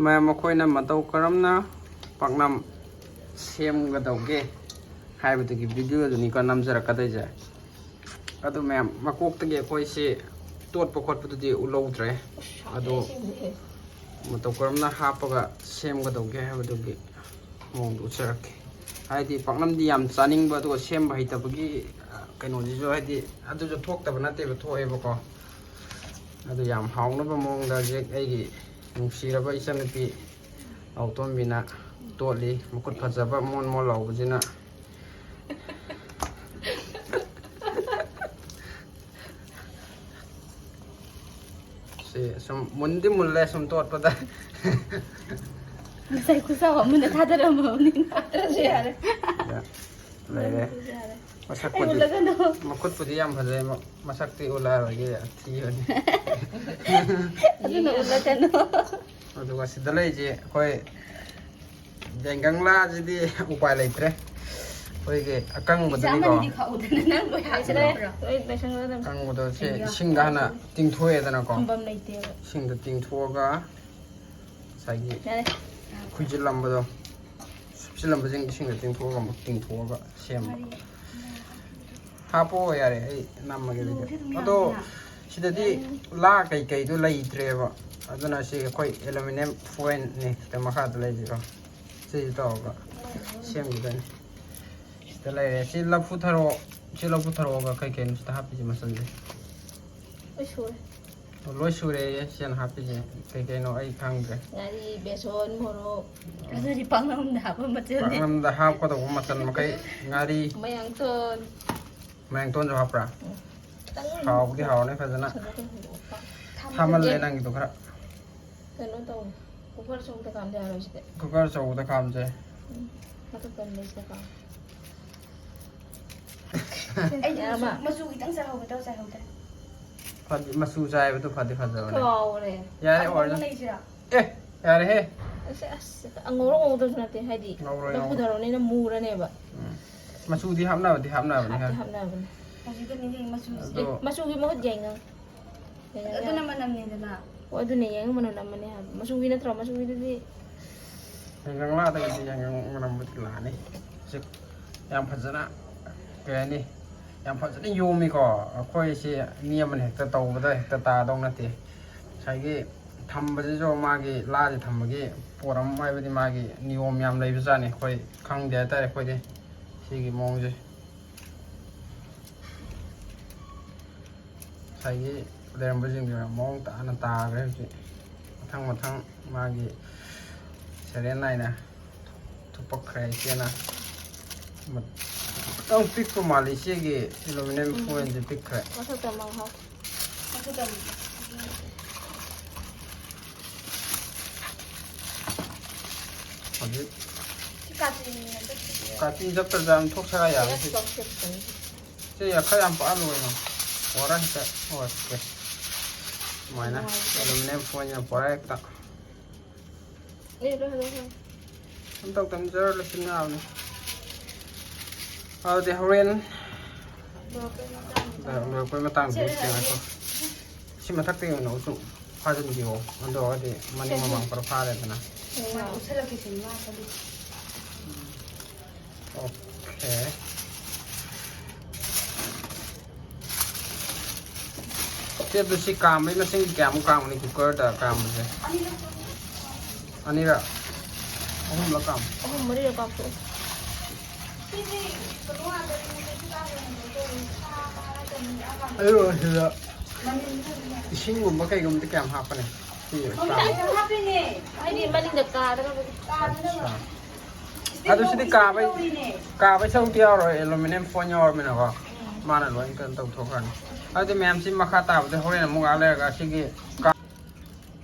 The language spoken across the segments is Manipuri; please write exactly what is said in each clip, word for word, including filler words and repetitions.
ꯃꯌꯥꯝ, ꯑꯩꯈꯣꯏꯅ ꯃꯇꯧ ꯀꯔꯝꯅ ꯄꯥꯛꯅꯝ ꯁꯦꯝꯒꯗꯧꯒꯦ ꯍꯥꯏꯕꯗꯨꯒꯤ ꯚꯤꯗꯤꯑꯣꯗꯨꯅꯤꯀꯣ ꯅꯝꯖꯔꯛꯀꯗꯣꯏꯁꯦ꯫ ꯑꯗꯨ ꯃꯌꯥꯝ, ꯃꯀꯣꯛꯇꯒꯤ ꯑꯩꯈꯣꯏꯁꯤ ꯇꯣꯠꯄ ꯈꯣꯠꯄꯗꯨꯗꯤ ꯎꯠꯍꯧꯗ꯭ꯔꯦ꯫ ꯑꯗꯣ ꯃꯇꯧ ꯀꯔꯝꯅ ꯍꯥꯞꯄꯒ ꯁꯦꯝꯒꯗꯧꯒꯦ ꯍꯥꯏꯕꯗꯨꯒꯤ ꯃꯑꯣꯡꯗꯣ ꯎꯠꯆꯔꯛꯀꯦ꯫ ꯍꯥꯏꯗꯤ ꯄꯥꯛꯅꯝꯗꯤ ꯌꯥꯝ ꯆꯥꯅꯤꯡꯕ, ꯑꯗꯨꯒ ꯁꯦꯝꯕ ꯍꯩꯇꯕꯒꯤ, ꯑ, ꯀꯩꯅꯣꯁꯤꯁꯨ, ꯍꯥꯏꯗꯤ ꯑꯗꯨꯁꯨ ꯊꯣꯛꯇꯕ ꯅꯠꯇꯦꯕ, ꯊꯣꯛꯑꯦꯕꯀꯣ꯫ ꯑꯗꯨ ꯌꯥꯝ ꯍꯥꯎꯅꯕ ꯃꯑꯣꯡꯗ ꯍꯧꯖꯤꯛ ꯑꯩꯒꯤ ꯅꯨꯡꯁꯤꯔꯕ ꯏꯆꯟꯅꯨꯄꯤ ꯅꯥꯎꯇꯣꯝꯕꯤꯅ ꯇꯣꯠꯂꯤ꯫ ꯃꯈꯨꯠ ꯐꯖꯕ ꯃꯣꯟ ꯃꯣꯟ ꯂꯥꯎꯕꯁꯤꯅ꯫ ꯁꯤ ꯁꯨꯝ ꯃꯨꯟꯗꯤ ꯃꯨꯜꯂꯦ ꯁꯨꯝ ꯇꯣꯠꯄꯗ꯫ ꯉꯁꯥꯏ ꯈꯨꯠꯁꯥꯎ ꯑꯃꯅ ꯊꯥꯗꯔꯝꯃꯕꯅꯤꯅ꯫ ꯊꯥꯗꯔꯁꯨ ꯌꯥꯔꯦ꯫ ꯂꯩꯔꯦ꯫ ꯌꯥꯔꯦ꯫ ꯃꯁꯛꯄꯨꯗꯤ, ꯑꯩ ꯎꯠꯂꯒꯅꯨ꯫ ꯃꯈꯨꯠꯄꯨꯗꯤ ꯌꯥꯝ ꯐꯖꯩ, ꯃ-, ꯃꯁꯛꯇꯤ ꯎꯠꯂꯛꯑꯔꯣꯏꯒꯦ, ꯊꯤꯕꯅꯤ꯫ ꯑꯗꯨꯅ ꯎꯠꯂꯒꯅꯨ꯫ ꯑꯗꯨꯒ ꯁꯤꯗ ꯂꯩꯁꯦ ꯑꯩꯈꯣꯏ ꯌꯥꯏꯉꯪꯂꯥꯁꯤꯗꯤ ꯎꯄꯥꯏ ꯂꯩꯇ꯭ꯔꯦ꯫ ꯑꯩꯈꯣꯏꯒꯤ ꯑꯀꯪꯕꯗꯨꯅꯤꯀꯣ꯫ ꯑꯃꯅꯤꯗꯤ ꯈꯥꯛꯎꯗꯅ ꯅꯪ ꯂꯣꯏ ꯍꯥꯏꯁꯤꯔꯦ꯫ ꯂꯣꯏ ꯂꯣꯏꯁꯟꯒꯗꯕꯅꯤ꯫ ꯑꯀꯪꯕꯗꯣ ꯁꯤ ꯏꯁꯤꯡꯗ ꯍꯥꯟꯅ ꯇꯤꯡꯊꯣꯛꯑꯦꯗꯅꯀꯣ꯫ ꯊꯝꯐꯝ ꯂꯩꯇꯦꯕ꯫ ꯏꯁꯤꯡꯗ ꯇꯤꯡꯊꯣꯛꯑꯒ ꯉꯁꯥꯏꯒꯤ ꯌꯥꯔꯦ꯫ ꯈꯨꯏꯖꯤꯜꯂꯝꯕꯗꯣ, ꯁꯨꯞꯆꯤꯜꯂꯝꯕꯁꯤꯡ ꯏꯁꯤꯡꯗ ꯇꯤꯡꯊꯣꯛꯑꯒ ꯑꯃꯨꯛ ꯇꯤꯡꯊꯣꯛꯑꯒ ꯁꯦꯝꯕ꯫ ꯍꯥꯞꯄꯣ, ꯌꯥꯔꯦ, ꯑꯩ ꯅꯝꯃꯒꯦ ꯑꯗꯨꯗꯤ꯫ ꯂꯣꯡꯁꯦ ꯑꯗꯨꯝ ꯑꯗꯣ ꯌꯥꯅꯤꯅ꯫ ꯁꯤꯗꯗꯤ ꯂꯥ ꯀꯩꯀꯩꯗꯣ ꯂꯩꯇ꯭ꯔꯦꯕ, ꯑꯗꯨꯅ ꯁꯤ ꯑꯩꯈꯣꯏ ꯑꯦꯂꯨꯃꯤꯅꯤꯌꯝ ꯐꯣꯏꯜꯅꯤ ꯁꯤꯗ ꯃꯈꯥꯗ ꯂꯩꯁꯤꯀꯣ꯫ ꯁꯤꯁꯦ ꯇꯧꯔꯒ ꯁꯦꯝꯈꯤꯗꯣꯏꯅꯤ꯫ ꯁꯤꯗ ꯂꯩꯔꯦ꯫ ꯁꯤ ꯂꯐꯨ ꯊꯔꯣ, ꯁꯤ ꯂꯐꯨ ꯊꯔꯣꯒ ꯀꯩ ꯀꯩꯅꯣ ꯁꯤꯗ ꯍꯥꯞꯄꯤꯁꯦ ꯃꯆꯜꯁꯦ? ꯂꯣꯏ ꯁꯨꯔꯦ꯫ ꯑꯣ, ꯂꯣꯏ ꯁꯨꯔꯦꯌꯦ ꯁꯤꯅ ꯍꯥꯞꯄꯤꯁꯦ꯫ ꯀꯩ ꯀꯩꯅꯣ ꯑꯩ ꯈꯪꯗ꯭ꯔꯦ꯫ ꯉꯥꯔꯤ, ꯕꯦꯁꯣꯟ, ꯃꯣꯔꯣꯛ꯫ ꯑꯗꯨꯗꯤ ꯄꯥꯛꯅꯝꯗ ꯍꯥꯞꯄ ꯃꯆꯜꯅꯤ꯫ ꯄꯥꯛꯅꯝꯗ ꯍꯥꯞꯀꯗꯧꯕ ꯃꯆꯜ ꯃꯈꯩ ꯉꯥꯔꯤ꯫ ꯃꯌꯥꯡꯇꯣꯟ꯫ ꯃꯌꯥꯡꯇꯣꯟꯁꯨ ꯍꯥꯞꯄ꯭ꯔꯥ? ꯎꯝ꯫ ꯈꯤꯇꯪ ꯍꯥꯎꯕꯨꯗꯤ ꯍꯥꯎꯔꯅꯤ ꯐꯖꯅ꯫ ꯁꯣꯗꯥ ꯀꯩꯅꯣ ꯍꯥꯞꯄ꯫ ꯊꯥꯃꯜꯂꯦ ꯅꯪꯒꯤꯗꯣ ꯈꯔ꯫ ꯀꯩꯅꯣ ꯇꯧ꯫ ꯀꯨꯀꯔ ꯑꯆꯧꯕꯗ ꯀꯥꯝꯗ ꯌꯥꯔꯣꯏ ꯁꯤꯗꯤ꯫ ꯀꯨꯀꯔ ꯑꯆꯧꯕꯗ ꯀꯥꯝꯁꯦ꯫ ꯎꯝ꯫ ꯃꯊꯛꯇ ꯂꯩꯁꯤꯗ ꯀꯥꯝ꯫ ꯑꯩꯗꯤ ꯃꯆꯨ, ꯌꯥꯔꯕ? ꯃꯆꯨ ꯈꯤꯇꯪ ꯆꯥꯏꯍꯧꯒꯦ ꯇꯧ, ꯆꯥꯏꯍꯧꯗ꯭ꯔꯦ꯫ ꯐꯗꯤ, ꯃꯆꯨ ꯆꯥꯏꯕꯗꯨ ꯐꯗꯤ ꯐꯖꯕꯅꯦ꯫ ꯀꯥꯎꯔꯦ꯫ ꯌꯥꯔꯦ, ꯑꯃꯨꯕ ꯑꯣꯏꯔꯦ꯫ ꯂꯩꯁꯤꯔꯥ? ꯑꯦ, ꯌꯥꯔꯦꯍꯦ꯫ ꯑꯁ, ꯑꯁ, ꯉꯧꯔꯣꯛ ꯉꯧꯗꯕꯁꯨ ꯅꯠꯇꯦ, ꯍꯥꯏꯗꯤ ꯉꯧꯔꯣꯏ, ꯂꯐꯨ ꯉꯧꯔꯣꯏ꯫ ꯊꯔꯣꯅꯤꯅ ꯃꯨꯔꯅꯦꯕ꯫ ꯎꯝ꯫ ꯃꯆꯨꯗꯤ ꯍꯥꯞꯅꯕꯗꯤ ꯍꯥꯞꯅꯕꯅꯤ ꯍꯥꯞꯇꯤ ꯍꯥꯏ꯫ ꯍꯥꯞꯅꯕꯅꯦ꯫ ꯍꯧꯖꯤꯛꯇ ꯅꯤꯡꯁꯤꯡꯉꯤ ꯃꯆꯨꯁꯦ꯫ ꯑꯗꯣ ꯑꯦ, ꯃꯆꯨꯒꯤ ꯃꯍꯨꯠ ꯌꯥꯏꯉꯪ꯫ ꯌꯥꯏꯉꯪ ꯑꯗꯨꯅ ꯌꯥꯏ꯫ ꯃꯅꯝꯅꯤꯗꯅ꯫ ꯑꯣ, ꯑꯗꯨꯅꯦ, ꯌꯥꯏꯉꯪ ꯃꯅꯝ ꯅꯝꯕꯅꯦ ꯍꯥꯏꯕ꯫ ꯃꯆꯨꯒꯤ ꯅꯠꯇ꯭ꯔꯣ? ꯃꯆꯨꯒꯤꯗꯨꯗꯤ ꯌꯥꯏꯉꯪꯂꯥꯗꯒꯤꯗꯤ ꯌꯥꯏꯉꯪ ꯃꯅꯝꯕꯨꯗꯤ ꯂꯥꯛꯑꯅꯤ꯫ ꯍꯧꯖꯤꯛ ꯌꯥꯝ ꯐꯖꯅ, ꯀꯩ ꯍꯥꯏꯅꯤ, ꯌꯥꯝ ꯐꯖꯅ ꯌꯣꯝꯃꯤꯀꯣ꯫ ꯑꯩꯈꯣꯏꯁꯤ ꯃꯤ ꯑꯃꯅ ꯍꯦꯛꯇ ꯇꯧꯕꯗ ꯍꯦꯛꯇ ꯇꯥꯗꯧ ꯅꯠꯇꯦ꯫ ꯉꯁꯥꯏꯒꯤ ꯊꯝꯕꯁꯤꯁꯨ ꯃꯥꯒꯤ ꯂꯥꯁꯦ ꯊꯝꯕꯒꯤ ꯄꯣꯠ ꯑꯃ, ꯍꯥꯏꯕꯗꯤ ꯃꯥꯒꯤ ꯅꯤꯌꯣꯝ ꯌꯥꯝ ꯂꯩꯕꯖꯥꯠꯅꯤ꯫ ꯑꯩꯈꯣꯏ ꯈꯪꯗꯦ ꯍꯥꯏꯇꯥꯔꯦ꯫ ꯑꯩꯈꯣꯏꯗꯤ ꯁꯤꯒꯤ ꯃꯑꯣꯡꯁꯦ ꯉꯁꯥꯏꯒꯤ ꯂꯩꯔꯝꯕꯁꯤꯡꯗꯨꯅ ꯃꯑꯣꯡ ꯇꯥꯅ ꯇꯥꯈ꯭ꯔꯦ꯫ ꯍꯧꯖꯤꯛ ꯃꯊꯪ ꯃꯊꯪ ꯃꯥꯒꯤ ꯁꯦꯔꯦꯟ ꯅꯥꯏꯅ ꯊꯨꯞꯄꯛꯈ꯭ꯔꯦ ꯏꯆꯦꯅ꯫ ꯈꯤꯇꯪ ꯄꯤꯛꯄ ꯃꯥꯜꯂꯤ ꯏꯆꯦꯒꯤ ꯑꯦꯂꯨꯃꯤꯅꯤꯌꯝ ꯎꯝ꯫ ꯐꯣꯏꯜꯁꯦ ꯄꯤꯛꯈ꯭ꯔꯦ꯫ ꯃꯊꯛꯇ ꯑꯃ ꯍꯥꯞ-, ꯃꯊꯛꯇ ꯑꯃ꯫ ꯍꯧꯖꯤꯛ ꯁꯤ ꯀꯥꯇꯤꯅ ꯆꯠꯄꯁꯦ꯫ ꯀꯥꯇꯤ ꯆꯠꯇ꯭ꯔꯁꯨ ꯌꯥꯝ ꯊꯣꯛ ꯁꯒꯥꯏ ꯌꯥꯕ ꯁꯤ꯫ ꯁꯤ ꯈꯔ ꯌꯥꯝ ꯄꯥꯛꯍꯜꯂꯨ ꯀꯩꯅꯣ꯫ ꯄꯣꯔꯥ ꯍꯦꯛꯇ ꯑꯣꯏꯔꯛꯀꯦ꯫ ꯁꯨꯃꯥꯏꯅ ꯅꯨꯡꯉꯥꯏꯇꯦ꯫ ꯑꯦꯂꯨꯃꯤꯅꯤꯌꯝ ꯐꯣꯏꯜꯅ ꯄꯣꯔꯥ ꯍꯦꯛꯇ꯫ ꯑꯦ, ꯂꯣꯏ ꯍꯜꯂꯣ, ꯍꯜꯂꯣ꯫ ꯑꯝꯇꯪ ꯇꯝꯖꯔ ꯂꯣꯏꯁꯤꯟ ꯌꯥꯕꯅꯤ꯫ ꯑꯗꯨꯗꯤ ꯍꯣꯔꯦꯟ ꯂꯣꯏꯔꯛꯄꯩ ꯃꯇꯥꯡꯗ ꯂꯣꯏꯔꯛꯄꯩ ꯃꯇꯥꯡꯗ ꯁꯦ, ꯁꯦ, ꯌꯦꯡꯉꯁꯤ꯫ ꯁꯦ꯫ ꯁꯤ ꯃꯊꯛꯇ ꯑꯣꯏꯅ ꯎꯆꯨ ꯐꯥꯖꯤꯟꯕꯤꯌꯣ꯫ ꯑꯗꯨ ꯑꯣꯏꯔꯗꯤ ꯃꯅꯤꯡ ꯁꯦ, ꯁꯦ꯫ ꯃꯃꯥꯡ ꯄꯨꯔꯥ ꯐꯥꯔꯦꯗꯅ꯫ ꯍꯣꯏ, ꯎꯞꯁꯜꯂꯛꯀꯦ ꯁꯤꯅꯤ ꯃꯥ ꯈꯜꯂꯤꯁꯦ꯫ ꯑꯣꯀꯦ꯫ ꯆꯦ, ꯑꯗꯨ ꯁꯤ ꯀꯥꯝꯕꯩ ꯃꯁꯤꯡ ꯀꯌꯥꯃꯨꯛ ꯀꯥꯝꯒꯅꯤ ꯀꯨꯀꯔꯗ ꯀꯥꯝꯕꯁꯦ? ꯑꯅꯤꯔꯛ꯫ ꯑꯍꯨꯝꯂꯛ ꯀꯥꯝ? ꯑꯍꯨꯝ ꯃꯔꯤꯔꯛ ꯀꯥꯝꯊꯣꯛꯑꯣ꯫ ꯑꯗꯨ ꯁꯤꯗ ꯏꯁꯤꯡꯒꯨꯝꯕ ꯀꯩꯒꯨꯝꯕꯗꯤ ꯀꯌꯥꯝ ꯍꯥꯞꯀꯅꯤ? ꯁꯤ ꯀꯥꯝ-, ꯍꯥꯏꯗꯤ ꯃꯅꯤꯡꯗ ꯀꯥꯗꯅꯕꯒꯤ꯫ ꯑꯠꯁꯥ꯫ ꯑꯗꯨ ꯁꯤꯗꯤ ꯀꯥꯕꯩ, ꯀꯥꯕꯩ ꯁꯔꯨꯛꯇꯤ ꯌꯥꯎꯔꯣꯏ, ꯑꯦꯂꯨꯃꯤꯅꯤꯌꯝ ꯐꯣꯏꯜ ꯌꯥꯎꯔꯕꯅꯤꯅꯀꯣ꯫ ꯃꯥꯅ ꯂꯣꯏ ꯀꯩꯅꯣ ꯇꯧꯊꯣꯛꯈ꯭ꯔꯅꯤ꯫ ꯑꯗꯨꯗꯤ ꯃꯌꯥꯝꯁꯤ ꯃꯈꯥ ꯇꯥꯕꯗꯤ ꯍꯣꯔꯦꯟ ꯑꯃꯨꯛ ꯉꯥꯏꯍꯥꯛ ꯂꯩꯔꯒ ꯁꯤꯒꯤ ꯀꯥ-,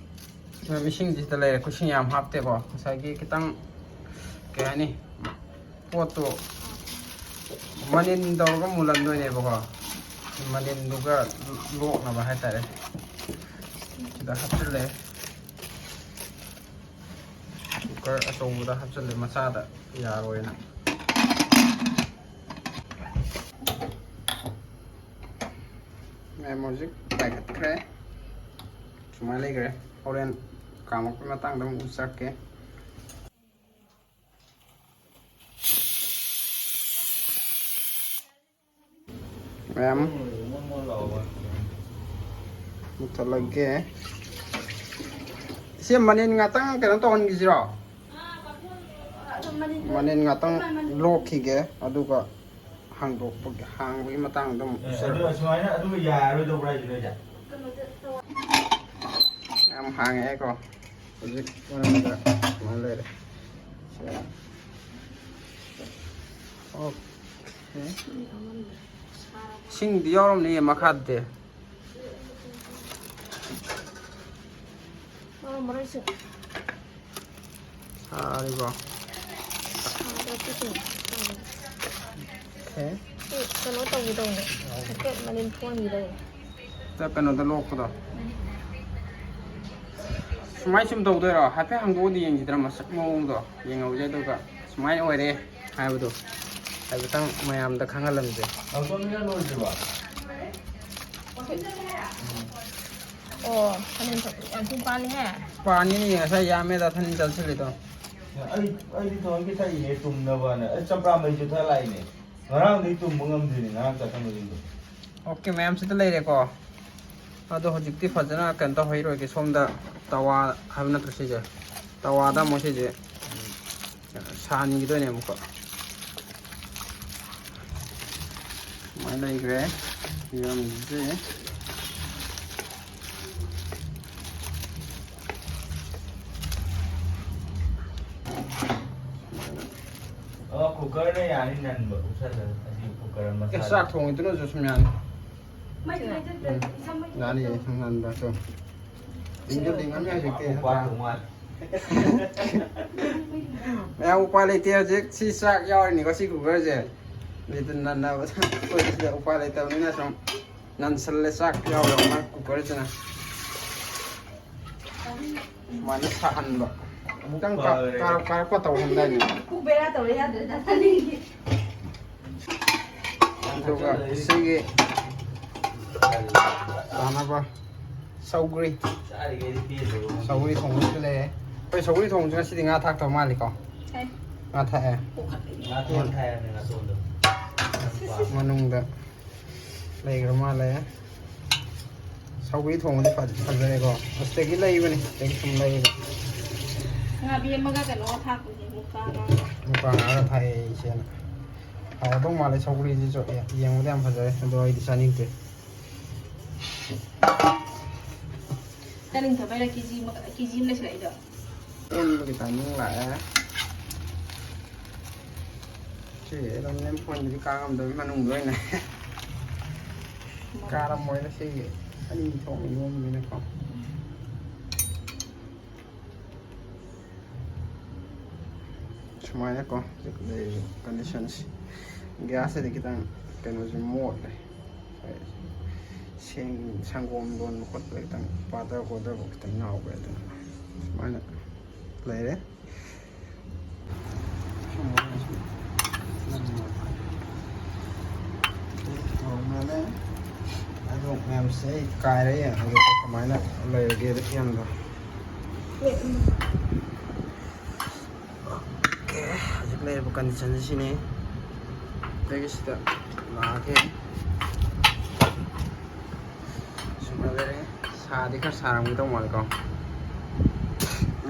ꯏꯁꯤꯡꯁꯤꯗ ꯂꯩꯔꯦ꯫ ꯏꯁꯤꯡ ꯌꯥꯝ ꯍꯥꯞꯇꯦꯀꯣ꯫ ꯉꯁꯥꯏꯒꯤ ꯈꯤꯇꯪ, ꯀꯩ ꯍꯥꯏꯅꯤ, ꯄꯣꯠꯇꯣ ꯃꯅꯤꯟ ꯇꯧꯔꯒ ꯃꯨꯜꯍꯟꯗꯣꯏꯅꯦꯕꯀꯣ꯫ ꯃꯅꯤꯟꯗꯨꯒ ꯂꯣꯛꯅꯕ ꯍꯥꯏꯇꯥꯔꯦ꯫ ꯁꯤꯗ ꯍꯥꯞꯆꯤꯜꯂꯦ꯫ ꯀꯨꯀꯔ ꯑꯆꯧꯕꯗ ꯍꯥꯞꯆꯤꯜꯂꯦ, ꯃꯆꯥꯗ ꯌꯥꯔꯣꯏꯅ꯫ ꯃꯌꯥꯝ ꯍꯧꯖꯤꯛ ꯄꯥꯏꯈꯠꯈ꯭ꯔꯦ꯫ ꯁꯨꯃꯥꯏꯅ ꯂꯩꯈ꯭ꯔꯦ꯫ ꯍꯣꯔꯦꯟ ꯀꯥꯝꯃꯛꯄꯒꯤ ꯃꯇꯥꯡꯗ ꯑꯃꯨꯛ ꯆꯠꯀꯦ꯫ ꯃꯌꯥꯝ ꯃꯨꯊꯠꯂꯒꯦ꯫ ꯏꯆꯦ, ꯃꯅꯤꯟ ꯉꯥꯛꯇꯪ ꯀꯩꯅꯣ ꯇꯧꯍꯟꯈꯤꯁꯤꯔꯣ? ꯃꯅꯤꯟ ꯉꯥꯛꯇꯪ ꯂꯣꯛꯈꯤꯒꯦ, ꯑꯗꯨꯒ ꯍꯥꯡꯗꯣꯛꯄꯒꯤ, ꯍꯥꯡꯕꯒꯤ ꯃꯇꯥꯡꯗ ꯑꯃꯨꯛ ꯑꯦ, ꯑꯗꯨ ꯁꯨꯃꯥꯏꯅ ꯑꯗꯨꯒ ꯌꯥꯔꯔꯣꯏꯗꯧꯕ꯭ꯔꯥ ꯍꯥꯏꯁꯦ ꯅꯣꯏꯁꯦ? ꯌꯥꯝ ꯍꯥꯡꯉꯛꯑꯦꯀꯣ꯫ ꯍꯧꯖꯤꯛ ꯃꯅꯨꯡꯗ ꯁꯨꯃꯥꯏꯅ ꯂꯩꯔꯦ꯫ ꯑꯣꯀꯦ꯫ ꯁꯤꯡꯗꯤ ꯌꯥꯎꯔꯝꯅꯤꯌꯦ ꯃꯈꯥꯗꯗꯤ꯫ ꯃꯔꯣꯏꯁꯦ꯫ ꯁꯥꯔꯤꯕꯣ? ꯁꯥꯗ꯭ꯔꯗꯤ ꯀꯩꯅꯣ? ꯑꯦ? ꯁꯤ ꯀꯩꯅꯣ ꯇꯧꯒꯦ ꯇꯧꯅꯦ꯫ ꯍꯥꯏꯐꯦꯠ ꯃꯅꯤꯟ ꯊꯣꯛꯍꯟꯒꯦ ꯇꯧꯅꯦ꯫ ꯀꯩꯅꯣꯗ ꯂꯣꯛꯄꯗꯣ꯫ ꯁꯨꯃꯥꯏ ꯁꯨꯝ ꯇꯧꯗꯣꯏꯔꯣ? ꯍꯥꯏꯐꯦꯠ ꯍꯥꯡꯗꯣꯛꯑꯗꯤ ꯌꯦꯡꯁꯤꯗꯅ ꯃꯁꯛ ꯃꯑꯣꯡꯗꯣ꯫ ꯌꯦꯡꯍꯧꯁꯦ, ꯑꯗꯨꯒ ꯁꯨꯃꯥꯏꯅ ꯑꯣꯏꯔꯦ ꯍꯥꯏꯕꯗꯣ ꯍꯥꯏꯐꯦꯠꯇꯪ ꯃꯌꯥꯝꯗ ꯈꯪꯍꯜꯂꯝꯁꯦ꯫ ꯂꯧꯊꯣꯛꯃꯤꯟꯅ ꯂꯣꯏꯗ꯭ꯔꯤꯕꯣ? ꯑꯣ, ꯊꯥꯅꯤꯟ ꯌꯥꯝ ꯊꯤꯅ ꯄꯥꯜꯂꯤꯍꯦ꯫ ꯄꯥꯅꯤꯅꯦ, ꯉꯁꯥꯏ ꯌꯥꯝꯃꯦꯗ ꯊꯥꯅꯤꯟ ꯆꯠꯁꯤꯜꯂꯤꯗꯣ꯫ ꯑꯩ, ꯑꯩꯗꯤ ꯊꯑꯣꯏꯀꯤ ꯊꯛꯏꯅꯦ ꯇꯨꯝꯅꯕꯅ꯫ ꯑꯩ ꯆꯝꯄ꯭ꯔꯥ ꯃꯍꯤꯁꯨ ꯊꯛ ꯂꯥꯛꯏꯅꯦ꯫ ꯉꯔꯥꯡꯗꯒꯤ ꯇꯨꯝꯕ ꯉꯝꯗ꯭ꯔꯤꯅꯦ, ꯉꯔꯥꯡ ꯆꯥꯁꯟꯕꯁꯤꯡꯗꯣ꯫ ꯑꯣꯀꯦ, ꯃꯌꯥꯝ ꯁꯤꯗ ꯂꯩꯔꯦꯀꯣ꯫ ꯑꯗꯣ ꯍꯧꯖꯤꯛꯇꯤ ꯐꯖꯅ ꯀꯩꯅꯣ ꯇꯧꯍꯩꯔꯣꯏꯒꯦ꯫ ꯁꯣꯝꯗ ꯇꯋꯥ ꯍꯥꯏꯕ ꯅꯠꯇ꯭ꯔꯣ ꯁꯤꯁꯦ? ꯇꯋꯥꯗ ꯑꯃꯨꯛ ꯁꯤꯁꯦ ꯁꯥꯍꯟꯈꯤꯗꯣꯏꯅꯦ ꯑꯃꯨꯛꯀ꯫ ꯁꯨꯃꯥꯏꯅ ꯂꯩꯈ꯭ꯔꯦ ꯐꯤꯕꯝꯁꯦ꯫ ꯑꯣ, ꯀꯨꯀꯔꯅ ꯌꯥꯅꯤ ꯅꯟꯕ, ꯎꯞꯁꯜꯂꯒ꯫ ꯑꯁꯤ ꯀꯨꯀꯔ ꯑꯦ, ꯃꯁꯥꯗ꯫ ꯆꯥꯛ ꯊꯣꯡꯉꯤꯗꯨꯅꯁꯨ ꯁꯨꯝ ꯌꯥꯅꯤ꯫ ꯃꯩꯗꯤ ꯂꯩꯇꯗ꯭ꯔꯦ꯫ ꯎꯝ꯫ ꯏꯁꯥ ꯃꯩꯗꯤ ꯌꯥꯅꯤꯌꯦ, ꯂꯩꯇꯗ꯭ꯔꯦ꯫ ꯁꯨꯝ ꯅꯟꯕ ꯁꯨꯝ꯫ ꯂꯤꯡꯁꯨ ꯂꯤꯡꯉꯝꯅꯤ ꯍꯧꯖꯤꯛꯇꯤ, ꯎꯄꯥ ꯅꯠꯇ꯭ꯔꯥ? ꯇꯣꯉꯥꯟ꯫ ꯃꯌꯥꯝ ꯎꯄꯥꯏ ꯂꯩꯇꯦ, ꯍꯧꯖꯤꯛ ꯁꯤ ꯆꯥꯛ ꯌꯥꯎꯔꯤꯅꯤꯀꯣ, ꯁꯤ ꯀꯨꯀꯔꯁꯦ꯫ ꯑꯗꯨꯗ ꯅꯟꯅꯕ ꯑꯩꯈꯣꯏ ꯁꯤꯗ ꯎꯄꯥꯏ ꯂꯩꯇꯕꯅꯤꯅ ꯁꯨꯝ ꯅꯟꯁꯜꯂꯦ, ꯆꯥꯛ ꯌꯥꯎꯔꯕꯅ ꯀꯨꯀꯔꯁꯤꯅ꯫ ꯁꯨꯃꯥꯏꯅ ꯁꯥꯍꯟꯕ꯫ ꯑꯃꯨꯛꯇꯪ ꯀꯥ-, ꯐꯔꯦ꯫ ꯀꯥꯔꯞ ꯀꯥꯔꯞꯀ ꯇꯧꯍꯟꯗꯥꯏꯅꯦ꯫ ꯄꯨꯛ ꯕꯦꯔꯥ ꯇꯧꯔꯦ, ꯌꯥꯗ꯭ꯔꯦ, ꯗꯥ ꯁꯥꯂꯤꯟꯒꯤ꯫ ꯑꯗꯨꯒ ꯁꯤꯒꯤ ꯆꯥꯅꯕ ꯁꯧꯒ꯭ꯔꯤ꯫ ꯆꯥꯔꯤꯈꯩꯗꯤ ꯄꯦꯟꯗꯕ ꯑꯃ꯫ ꯁꯧꯒ꯭ꯔꯤ ꯊꯣꯡꯕꯁꯨ ꯂꯩꯌꯦ꯫ ꯑꯩꯈꯣꯏ ꯁꯧꯒ꯭ꯔꯤ ꯊꯣꯡꯕꯁꯦ ꯉꯁꯤꯗꯤ ꯉꯥ ꯊꯥꯛꯇꯕ ꯃꯥꯜꯂꯤꯀꯣ? ꯊꯥꯛꯑꯦ꯫ ꯉꯥ ꯊꯥꯛꯑꯦ꯫ ꯄꯨꯈꯠꯂꯛꯏꯅꯦ꯫ ꯉꯥꯇꯣꯟ ꯊꯥꯛꯑꯦ ꯍꯥꯏꯕꯅꯦ, ꯉꯥꯇꯣꯟꯗꯣ꯫ ꯃꯅꯨꯡꯗ ꯂꯩꯈ꯭ꯔ ꯃꯥꯜꯂꯦ꯫ ꯁꯧꯒ꯭ꯔꯤ ꯊꯣꯡꯕꯗꯤ ꯐꯖ-, ꯐꯖꯔꯦꯀꯣ꯫ ꯑꯁꯤꯗꯒꯤ ꯂꯩꯕꯅꯤ, ꯑꯁꯤꯗꯒꯤ ꯁꯨꯝ ꯂꯩꯕ꯫ ꯉꯥꯕꯤ ꯑꯃꯒ ꯀꯩꯅꯣꯒ ꯊꯥꯛꯄꯅꯦ, ꯃꯨꯀꯥ ꯉꯥꯒ꯫ ꯃꯨꯀꯥ ꯉꯥꯒ ꯊꯥꯛꯑꯦ ꯏꯆꯦꯅ꯫ ꯍꯥꯎꯗꯧ ꯃꯥꯜꯂꯦ ꯁꯧꯒ꯭ꯔꯤꯁꯤꯁꯨ꯫ ꯑꯦ, ꯌꯦꯡꯕꯗ ꯌꯥꯝ ꯐꯖꯔꯦ, ꯑꯗꯣ ꯑꯩꯗꯤ ꯆꯥꯅꯤꯡꯗꯦ꯫ ꯆꯥꯅꯤꯡꯗꯕꯩꯔ ꯀꯦꯖꯤ ꯑꯃ, ꯀꯦꯖꯤ ꯑꯃ ꯂꯩꯁꯤꯜꯂꯛꯏꯗꯣ? ꯑꯣꯟꯕꯒꯤ timing ꯂꯥꯛꯑꯦ꯫ ꯁꯤ ꯑꯗꯨꯝ ꯅꯦꯝ ꯐꯣꯟꯗꯗꯤ ꯀꯥꯔꯝꯗꯕ ꯃꯅꯨꯡꯗ ꯑꯣꯏꯅ ꯀꯥꯔꯝꯃꯣꯏꯅ ꯁꯤꯒꯤ ꯑꯅꯤ ꯊꯣꯛꯅ ꯌꯣꯟꯕꯅꯤꯅꯀꯣ꯫ ꯁꯨꯃꯥꯏꯅꯀꯣ ꯍꯧꯖꯤꯛ ꯂꯩꯔꯤꯕ condition ꯁꯤ꯫ Gas ꯁꯤꯗꯤ ꯈꯤꯇꯪ ꯀꯩꯅꯣꯁꯦ ꯃꯣꯠꯂꯦ꯫ ꯁꯦꯡ-, ꯁꯪꯒꯣꯝ ꯂꯣꯟꯕ ꯈꯣꯠꯄꯗ ꯈꯤꯇꯪ ꯄꯥꯊ ꯈꯣꯊꯕ ꯈꯤꯇꯪ ꯌꯥꯎꯈ꯭ꯔꯦ꯫ ꯑꯗꯨꯅ ꯁꯨꯃꯥꯏꯅ ꯂꯩꯔꯦ꯫ ꯊꯣꯡꯉꯦ꯫ ꯑꯗꯣ ꯃꯌꯥꯝꯁꯦ ꯑꯩ ꯀꯥꯏꯔ ꯌꯦꯡꯉꯒꯦ ꯀꯃꯥꯏꯅ ꯂꯩꯔꯒꯦꯗ ꯐꯤꯕꯝꯗꯣ꯫ Okay, ꯍꯧꯖꯤꯛ ꯂꯩꯔꯤꯕ condition ꯁꯤꯅꯤ꯫ ꯑꯗꯒꯤ ꯁꯤꯗ ꯂꯥꯛꯑꯒꯦ꯫ ꯁꯨꯃꯥꯏꯅ ꯂꯩꯔꯦ꯫ ꯁꯥꯗꯤ ꯈꯔ ꯁꯥꯔꯝꯒꯗꯧ ꯃꯥꯜꯂꯦꯀꯣ꯫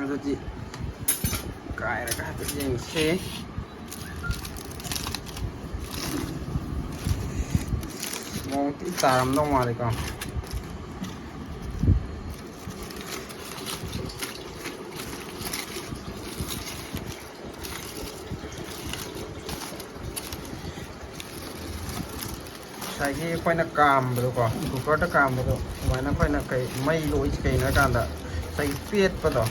ꯑꯗꯨꯗꯤ ꯀꯥꯏꯔꯒ ꯍꯥꯏꯐꯦꯠ ꯌꯦꯡꯁꯦ꯫ ꯃꯑꯣꯡ ꯊꯤ ꯇꯥꯔꯝꯗꯧ ꯃꯥꯜꯂꯦꯀꯣ꯫ ꯉꯁꯥꯏꯒꯤ ꯑꯩꯈꯣꯏꯅ ꯀꯥꯝꯕꯗꯣꯀꯣ, cooker ꯗ ꯀꯥꯝꯕꯗꯣ, ꯑꯗꯨꯃꯥꯏꯅ ꯑꯩꯈꯣꯏꯅ ꯀꯩ, ꯃꯩ ꯂꯣꯏꯁꯤ ꯀꯩꯅꯣ ꯍꯥꯏꯀꯥꯟꯗ, ꯉꯁꯥꯏꯒꯤ ꯄꯦꯠꯄꯗꯣ,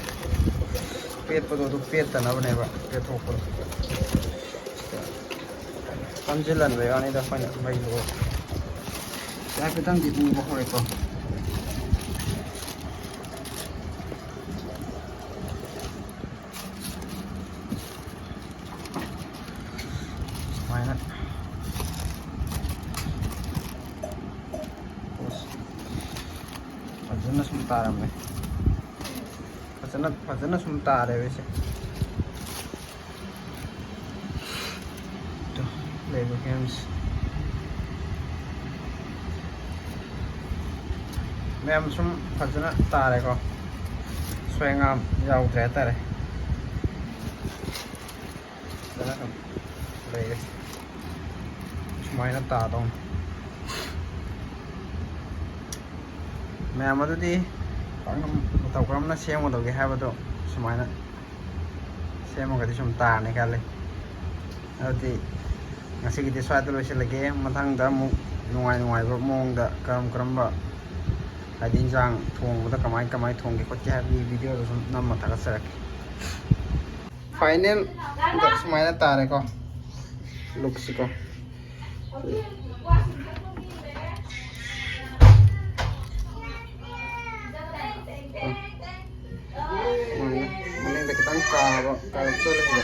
ꯄꯦꯠꯄꯗꯣ ꯑꯗꯨ ꯄꯦꯠꯇꯅꯕꯅꯦꯕ, ꯄꯦꯠꯊꯣꯛꯄꯗꯣ꯫ ꯀꯟꯁꯤꯜꯍꯟꯕꯩ ꯋꯥꯅꯤꯗ ꯑꯩꯈꯣꯏꯅ ꯃꯩ ꯂꯣꯏ꯫ ꯍꯥꯏꯐꯦꯠꯇꯪꯗꯤ ꯎꯕ ꯍꯧꯔꯦꯀꯣ꯫ ꯁꯨꯃꯥꯏꯅ꯫ ꯑꯁ, ꯐꯖꯅ ꯇꯥꯔꯝꯃꯦ꯫ ꯐꯖꯅ ꯐꯖꯅ ꯁꯨꯝ ꯇꯥꯔꯦꯕ ꯑꯩꯁꯦ꯫ ꯇꯨ, ꯂꯩꯕ ꯃꯌꯥꯝꯁꯦ꯫ ꯃꯌꯥꯝ ꯁꯨꯝ ꯐꯖꯅ ꯇꯥꯔꯦꯀꯣ꯫ ꯁꯣꯏꯉꯥꯝ ꯌꯥꯎꯗ꯭ꯔꯦ ꯍꯥꯏꯇꯥꯔꯦ꯫ ꯐꯖꯅ ꯁꯨꯝ ꯂꯩꯔꯦ꯫ ꯁꯨꯃꯥꯏꯅ ꯇꯥꯗꯧꯅꯤ꯫ ꯃꯌꯥꯝ ꯑꯗꯨꯗꯤ ꯄꯥꯛꯅꯝ ꯃꯇꯧ ꯀꯔꯝꯅ ꯁꯦꯝꯒꯗꯧꯒꯦ ꯍꯥꯏꯕꯗꯣ ꯁꯨꯃꯥꯏꯅ ꯁꯦꯝꯃꯒꯗꯤ ꯁꯨꯝ ꯇꯥꯔꯅꯤ ꯈꯜꯂꯤ꯫ ꯑꯗꯨꯗꯤ ꯉꯁꯤꯒꯤꯗꯤ ꯁ꯭ꯋꯥꯏꯗ ꯂꯣꯏꯁꯤꯜꯂꯒꯦ꯫ ꯃꯊꯪꯗ ꯑꯃꯨꯛ ꯅꯨꯡꯉꯥꯏ ꯅꯨꯡꯉꯥꯏꯕ ꯃꯑꯣꯡꯗ ꯀꯔꯝ ꯀꯔꯝꯕ, ꯍꯥꯏꯗꯤ, ꯏꯟꯁꯥꯡ ꯊꯣꯡꯕꯗ ꯀꯃꯥꯏ ꯀꯃꯥꯏ ꯊꯣꯡꯒꯦ ꯈꯣꯠꯀꯦ ꯍꯥꯏꯕꯒꯤ ꯚꯤꯗꯤꯑꯣꯗꯣ ꯁꯨꯝ ꯅꯝꯃ ꯊꯥꯒꯠꯆꯔꯛꯀꯦ꯫ ꯐꯥꯏꯅꯦꯜ ꯁꯨꯃꯥꯏꯅ ꯇꯥꯔꯦꯀꯣ, ꯂꯨꯛꯁꯤꯀꯣ꯫ ꯁꯨꯃꯥꯏꯅ ꯃꯅꯤꯡꯗ ꯈꯤꯇꯪ ꯀꯥꯕ, ꯀꯥꯔꯞ ꯆꯠꯂꯤꯁꯦ꯫